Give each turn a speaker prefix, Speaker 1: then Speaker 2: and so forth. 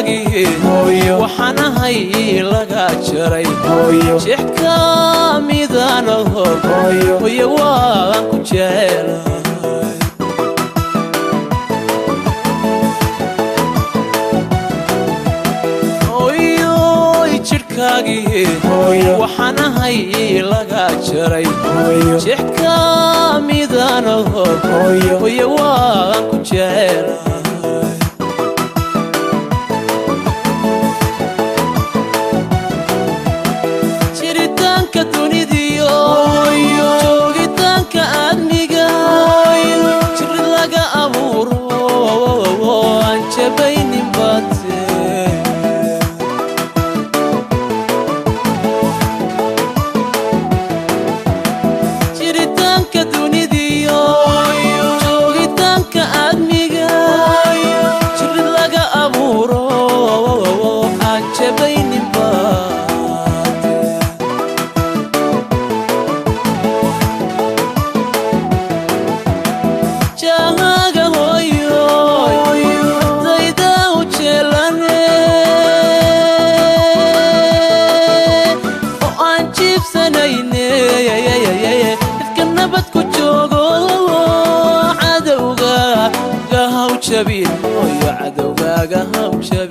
Speaker 1: Jidhkaagii waxaan ahay laga jaray, jeex ka midanaho. Hooyo, waan ku jecelahay. Hooyoy, jidhkaagii waxaan ahay laga jaray, jeex ka midanaho. Hooyo, waan ku jecelahay. Jiritaanka dunidiyo joogitaanka aadmiga, jirid laga abuuro aan jabaynin baate. Jiritaanka dunidiyo joogitaanka aadmiga, jirid laga abuuro aan jabaynin baate. Jahaaga hooyo dayda u jeelane oo aan jiibsanayne, dadka nabad ku joogo, cadowga gahaw jabin. Hooyo, cadowgaaga haw jabin.